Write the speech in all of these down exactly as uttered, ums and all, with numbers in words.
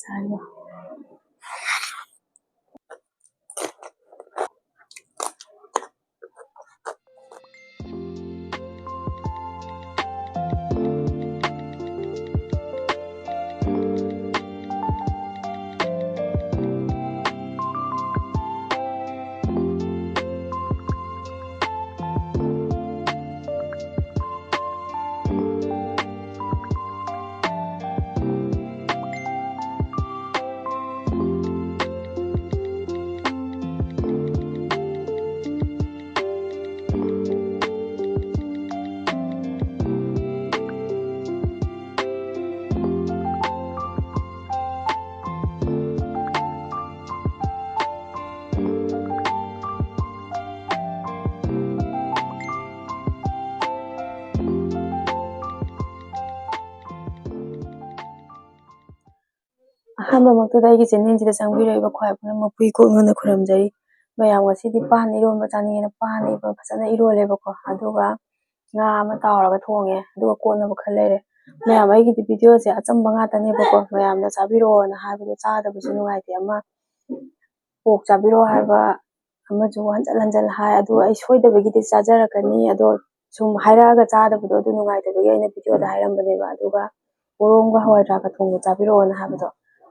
ꯆꯥꯏꯌꯣ꯫ ꯑꯍꯥꯟꯕꯃꯛꯇꯗ ꯑꯩꯒꯤ ꯆꯦꯅꯦꯜꯁꯤꯗ ꯆꯪꯕꯤꯔꯛꯏꯕ ꯈ꯭ꯋꯥꯏ ꯄꯨꯝꯅꯃꯛꯄꯨ ꯏꯀꯣꯛ ꯅꯣꯟꯅ ꯈꯨꯔꯨꯝꯖꯔꯤ꯫ ꯃꯌꯥꯝ ꯉꯁꯤꯗꯤ ꯄꯥꯟ ꯏꯔꯣꯟꯕ ꯆꯥꯅꯤꯡꯉꯦꯅ ꯄꯥꯟ ꯏꯔꯣꯟꯕ ꯐꯖꯅ ꯏꯔꯣꯜꯂꯦꯕꯀꯣ꯫ ꯑꯗꯨꯒ ꯉꯥ ꯑꯃ ꯇꯥꯎꯔꯒ ꯊꯣꯡꯉꯦ꯫ ꯑꯗꯨꯒ ꯀꯣꯠꯅꯕ ꯈꯔ ꯂꯩꯔꯦ꯫ ꯃꯌꯥꯝ, ꯑꯩꯒꯤꯗꯤ ꯚꯤꯗꯤꯑꯣꯁꯦ ꯑꯆꯝꯕ ꯉꯥꯛꯇꯅꯦꯕꯀꯣ꯫ ꯃꯌꯥꯝꯅ ꯆꯥꯕꯤꯔꯛꯑꯣꯅ ꯍꯥꯏꯕꯗꯣ ꯆꯥꯗꯕꯁꯨ ꯅꯨꯡꯉꯥꯏꯇꯦ꯫ ꯑꯃ ꯄꯣꯛ ꯆꯥꯕꯤꯔꯛꯑꯣ ꯍꯥꯏꯕ ꯑꯃꯁꯨ ꯍꯟꯖꯤꯟ ꯍꯟꯖꯤꯟ ꯍꯥꯏ꯫ ꯑꯗꯨ ꯑꯩ ꯁꯣꯏꯗꯕꯒꯤꯗꯤ ꯆꯥꯖꯔꯛꯀꯅꯤ꯫ ꯑꯗꯣ ꯁꯨꯝ ꯍꯥꯏꯔꯛꯑꯒ ꯆꯥꯗꯕꯗꯣ ꯑꯗꯨ ꯅꯨꯡꯉꯥꯏꯇꯕꯒꯤ ꯑꯩꯅ ꯚꯤꯗꯤꯑꯣꯗ ꯍꯥꯏꯔꯝꯕꯅꯦꯕ꯫ ꯑꯗꯨꯒ ꯄꯣꯔꯣꯝꯒ ꯍꯋꯥꯏ ꯊ꯭ꯔꯥꯛꯀ ꯊꯣꯡꯕ ꯆꯥꯕꯤꯔꯛꯑꯣꯅ ꯍꯥꯏꯕꯗꯣ,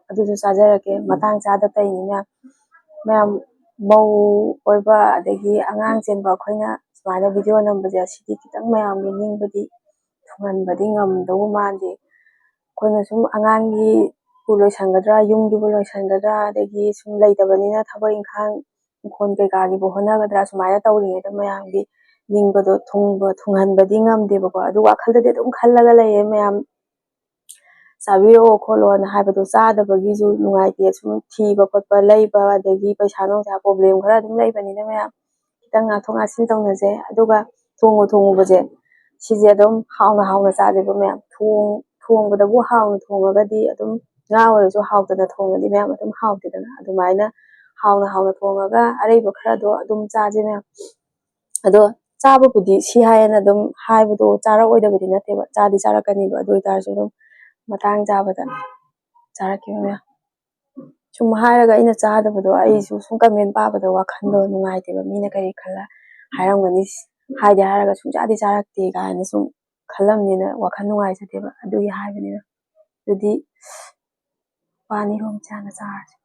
ꯑꯗꯨꯁꯨ ꯆꯥꯖꯔꯛꯀꯦ꯫ ꯃꯇꯥꯡ ꯆꯥꯗ ꯇꯧꯔꯤꯅꯤ ꯃꯌꯥꯝ꯫ ꯃꯌꯥꯝ ꯃꯧ ꯑꯣꯏꯕ ꯑꯗꯒꯤ ꯑꯉꯥꯡ ꯆꯦꯟꯕ ꯑꯩꯈꯣꯏꯅ ꯁꯨꯃꯥꯏꯅ ꯚꯤꯗꯤꯑꯣ ꯅꯝꯕꯁꯦ, ꯑꯁꯤꯗꯤ ꯈꯤꯇꯪ ꯃꯌꯥꯝꯒꯤ ꯅꯤꯡꯕꯗꯤ ꯊꯨꯡꯍꯟꯕꯗꯤ ꯉꯝꯗꯧꯕ ꯃꯥꯟꯗꯦ꯫ ꯑꯩꯈꯣꯏꯅ ꯁꯨꯝ ꯑꯉꯥꯡꯒꯤꯕꯨ ꯂꯣꯏꯁꯟꯒꯗ꯭ꯔꯥ, ꯌꯨꯝꯒꯤꯕꯨ ꯂꯣꯏꯁꯟꯒꯗ꯭ꯔꯥ, ꯑꯗꯒꯤ ꯁꯨꯝ ꯂꯩꯇꯕꯅꯤꯅ ꯊꯕꯛ ꯏꯪꯈꯥꯡ ꯏꯪꯈꯣꯜ ꯀꯩꯀꯥꯒꯤꯕꯨ ꯍꯣꯠꯅꯒꯗ꯭ꯔꯥ, ꯁꯨꯃꯥꯏꯅ ꯇꯧꯔꯤꯉꯩꯗ ꯃꯌꯥꯝꯒꯤ ꯅꯤꯡꯕꯗꯣ ꯊꯨꯡꯕ, ꯊꯨꯡꯍꯟꯕꯗꯤ ꯉꯝꯗꯦꯕꯀꯣ꯫ ꯑꯗꯨ ꯋꯥꯈꯜꯗꯗꯤ ꯑꯗꯨꯝ ꯈꯜꯂꯒ ꯂꯩꯌꯦ ꯃꯌꯥꯝ꯫ ꯆꯥꯕꯤꯔꯛꯑꯣ ꯈꯣꯠꯂꯣꯅ ꯍꯥꯏꯕꯗꯣ ꯆꯥꯗꯕꯒꯤꯁꯨ ꯅꯨꯡꯉꯥꯏꯇꯦ꯫ ꯁꯨꯝ ꯊꯤꯕ ꯈꯣꯠꯄ, ꯂꯩꯕ, ꯑꯗꯒꯤ ꯄꯩꯁꯥ ꯅꯨꯡꯁꯥ ꯄ꯭ꯔꯣꯕ꯭ꯂꯦꯝ ꯈꯔ ꯑꯗꯨꯝ ꯂꯩꯕꯅꯤꯅ ꯃꯌꯥꯝ ꯈꯤꯇꯪ ꯉꯥꯛꯊꯣꯛ ꯉꯥꯏꯁꯤꯟ ꯇꯧꯅꯁꯦ꯫ ꯑꯗꯨꯒ ꯊꯣꯡꯉꯨ ꯊꯣꯡꯉꯨꯕꯁꯦ, ꯁꯤꯁꯦ ꯑꯗꯨꯝ ꯍꯥꯎꯅ ꯍꯥꯎꯅ ꯆꯥꯁꯦꯕ ꯃꯌꯥꯝ꯫ ꯊꯣꯡ-, ꯊꯣꯡꯕꯗꯕꯨ ꯍꯥꯎꯅ ꯊꯣꯡꯉꯒꯗꯤ ꯑꯗꯨꯝ ꯉꯥ ꯑꯣꯏꯔꯁꯨ ꯍꯥꯎꯇꯅ ꯊꯣꯡꯉꯗꯤ ꯃꯌꯥꯝ ꯑꯗꯨꯝ ꯍꯥꯎꯇꯦꯗꯅ꯫ ꯑꯗꯨꯃꯥꯏꯅ ꯍꯥꯎꯅ ꯍꯥꯎꯅ ꯊꯣꯡꯉꯒ ꯑꯔꯩꯕ ꯈꯔꯗꯣ ꯑꯗꯨꯝ ꯆꯥꯁꯦ ꯃꯌꯥꯝ꯫ ꯑꯗꯣ ꯆꯥꯕꯕꯨꯗꯤ ꯁꯤ ꯍꯥꯏꯌꯦꯅ ꯑꯗꯨꯝ ꯍꯥꯏꯕꯗꯣ ꯆꯥꯔꯛꯑꯣꯏꯗꯕꯗꯤ ꯅꯠꯇꯦꯕ, ꯆꯥꯗꯤ ꯆꯥꯔꯛꯀꯅꯤꯕ꯫ ꯑꯗꯨ ꯑꯣꯏꯇꯥꯔꯁꯨ ꯑꯗꯨꯝ ꯃꯇꯥꯡ ꯆꯥꯕꯗ ꯇꯥꯔꯛꯈꯤꯕ ꯃꯌꯥꯝ꯫ ꯁꯨꯝ ꯍꯥꯏꯔꯒ ꯑꯩꯅ ꯆꯥꯗꯕꯗꯣ, ꯑꯩꯁꯨ ꯁꯨꯝ comment ꯄꯥꯕꯗꯣ ꯋꯥꯈꯜꯗꯣ ꯅꯨꯡꯉꯥꯏꯇꯦꯕ, ꯃꯤꯅ ꯀꯔꯤ ꯈꯜꯂ ꯍꯥꯏꯔꯝꯒꯅꯤ, ꯍꯥꯏꯗꯤ ꯍꯥꯏꯔꯒ ꯁꯨꯡꯆꯥꯗꯤ ꯆꯥꯔꯛꯇꯦ ꯀꯥꯏꯅ ꯁꯨꯝ ꯈꯜꯂꯝꯅꯤꯅ ꯋꯥꯈꯜ ꯅꯨꯡꯉꯥꯏꯖꯗꯦꯕ, ꯑꯗꯨꯒꯤ ꯍꯥꯏꯕꯅꯤꯗ꯫ ꯑꯗꯨꯗꯤ ꯄꯥꯟ ꯏꯔꯣꯝꯕꯁꯦ ꯍꯥꯟꯅ ꯆꯥꯔꯁꯦ꯫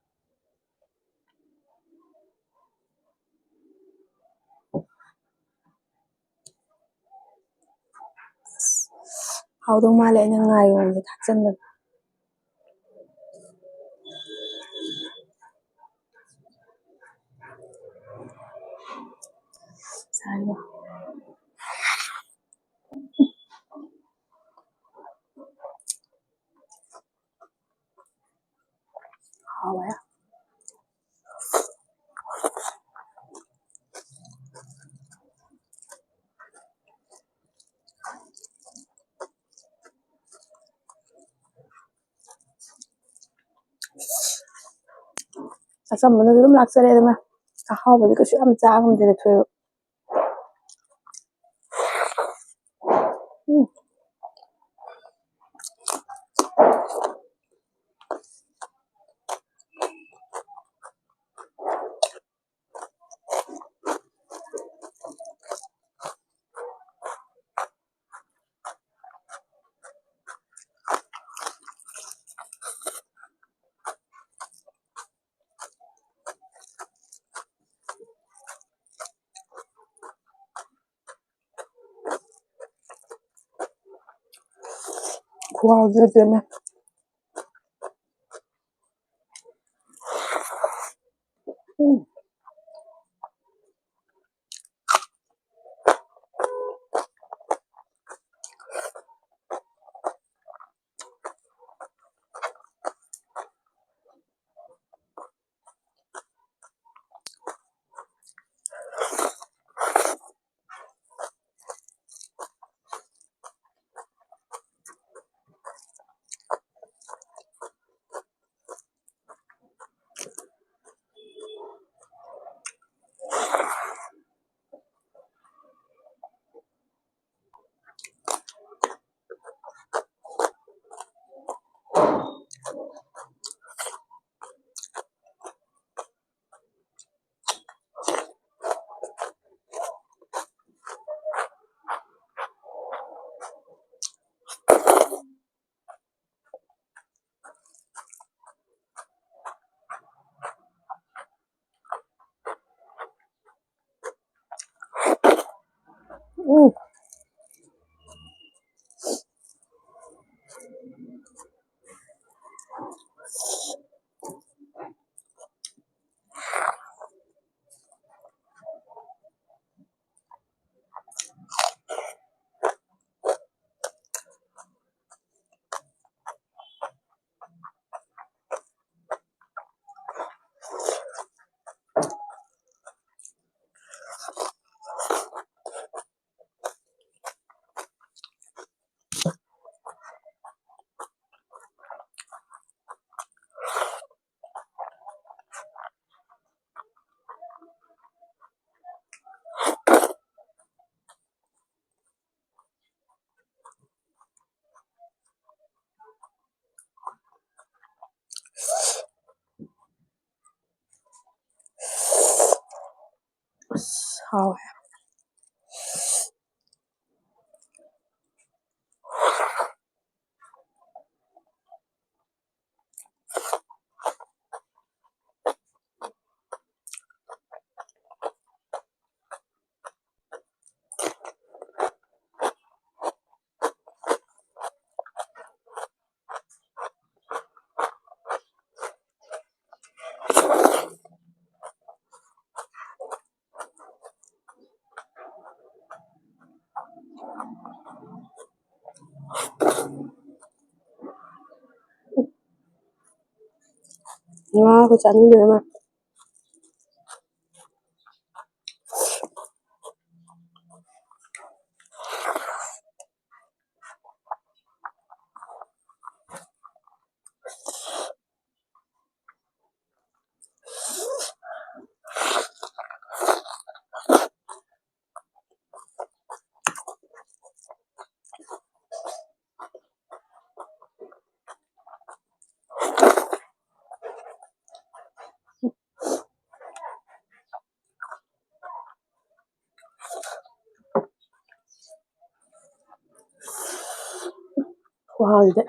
ꯍꯥꯎꯗꯧ ꯃꯥꯜꯂꯦ, ꯑꯩꯅ ꯉꯥꯏꯔꯣꯝꯁꯦ ꯊꯥꯛꯆꯟꯕꯗꯣ꯫ ꯆꯥꯔꯤꯕ꯫ ꯍꯥꯎꯋꯦ꯫ ꯑꯆꯝꯕꯅꯁꯨ ꯑꯗꯨꯝ ꯂꯥꯛꯆꯔꯦꯗꯅ, ꯑꯍꯥꯎꯕꯗꯤ ꯀꯩꯁꯨ ꯌꯥꯝ ꯆꯥ ꯉꯝꯗꯦꯗ ꯊꯣꯏꯕ꯫ ꯎꯝ꯫ ꯈꯨꯍꯥꯎꯁꯤꯗꯤ ꯏꯃꯥꯏ꯫ ꯎꯝ꯫ ꯎꯝ꯫ ꯑꯁ, ꯍꯥꯎꯋꯦ꯫ ꯉꯥꯒ ꯆꯥꯅꯤꯡꯗꯦꯗ ꯃꯥ꯫ ꯈꯨꯍꯥꯎꯁꯤꯗꯤ꯫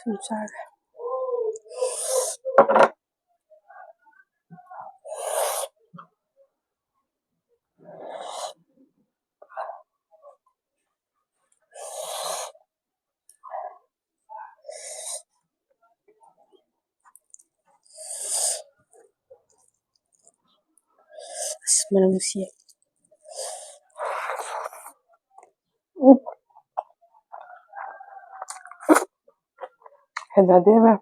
ꯑꯗꯨꯝ ꯆꯥꯔꯦ꯫ ꯑꯁ, ꯃꯅꯝ ꯅꯨꯡꯁꯤꯌꯦ꯫ ꯎꯝ꯫ ꯍꯩꯅꯗꯦꯕ꯫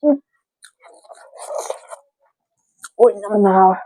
ꯎꯝ꯫ ꯑꯣꯏꯅꯝꯅ ꯍꯥꯎꯋꯦ꯫